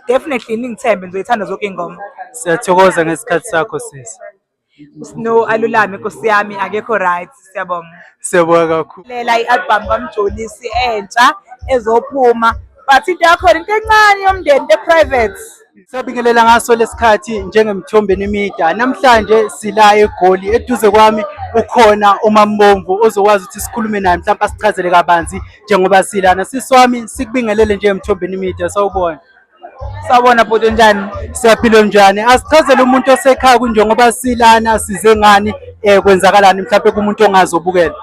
Definitely ningithembe, nizoyithanda zonke iy'ngoma. Siyathokoza ngesikhathi sakho, sisi. USnow alulame, nkosi yami, akekho right. Siyabonga. Siyabonga kakhulu. Lela i-album kaMjolisi entsha ezophuma, but into yakhona into encane yomndeni, into e-private. Siyabingelela ngaso lesikhathi njengemthombeni media. Namhlanje sila eGoli, eduze kwami ukhona uMambomvu ozokwazi ukuthi sikhulume naye, mhlawumbe asichazele kabanzi njengoba silana. Sisi wami, sikubingelele njengemthombeni media, sawubona. Sawubona bhuti, njani? Siyaphila, njani? Asichazele umuntu osekhaya kunjengoba silana, size ngani, kwenzakalani mhlawumbe kumuntu ongazobukela.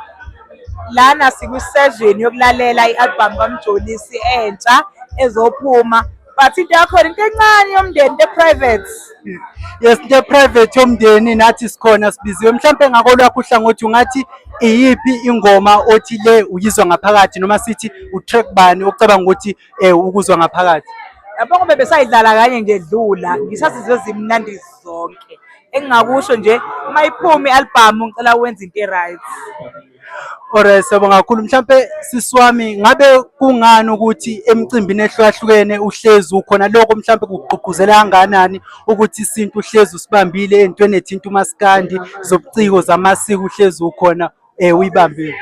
Lana sikwi-session yokulalela i-album kaMjolisi entsha ezophuma, but into yakhona into encane yomndeni, into e-private. Yes, into private yomndeni, nathi sikhona, sibiziwe. Mhlawumbe ngakolwakho uhlangothi ungathi iyiphi ingoma othi le uyizwa ngaphakathi, noma sithi u-track bani ocabanga ukuthi ukuzwa ngaphakathi? Yabo, ngoba besayidlala kanye nje edlula, ngisazizwe zimnandi zonke. Engingakusho nje, uma iphuma i-album, ngicela wenze into e-right. Alright, siyabonga kakhulu. Mhlampe sisi wami, ngabe kungani ukuthi emicimbini ehlukahlukene uhlezi ukhona? Lokho mhlampe kugqugquzela kangakanani ukuthi isintu uhlezi usibambile entweni ethinta umaskandi, zobuciko, zamasiko, uhlezi ukhona uyibambile?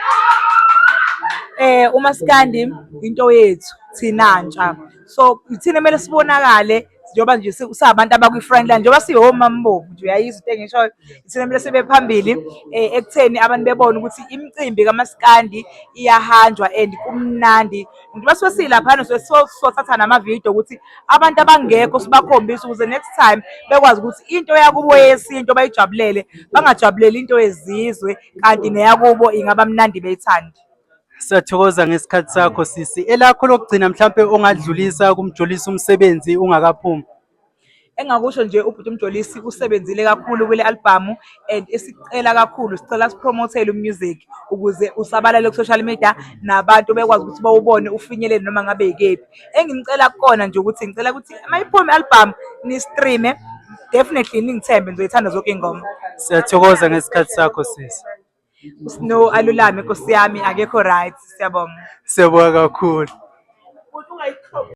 Umaskandi into yethu thina ntsha. So ithina kumele sibonakale njengoba nje sabantu abakwi-front line, njengoba siwomambovu nje, uyayizwa into engishoyo. Ithina kumele sibe phambili ekutheni abantu bebone ukuthi imicimbi kamaskandi iyahanjwa and kumnandi. Njengoba suke silaphana, suke sothatha namavidiyo ukuthi abantu abangekho sibakhombise ukuze next time bekwazi ukuthi into yakubo yesintu bayijabulele, bangajabuleli into yezizwe, kanti neyakubo ingaba mnandi beyithande. Siyathokoza ngesikhathi sakho, sisi. Elakho lokugcina mhlampe ongadlulisa kuMjolisi umsebenzi ungakaphumi. Engakusho nje, ubhuti uMjolisi usebenzile kakhulu kule albhamu and esicela kakhulu, sicela sipromothele u-music ukuze usabalale ku-social media nabantu bekwazi ukuthi bawubone, ufinyelele noma ngabe yikephi. Engimcela kukona nje ukuthi ngicela ukuthi uma iphuma i-album ni-stream-e, definitely ningithembe, nizoyithanda zonke iy'ngoma. Siyathokoza ngesikhathi sakho, sisi. USnow alulame, nkosi yami, akekho right. Siyabonga. Siyabonga kakhulu.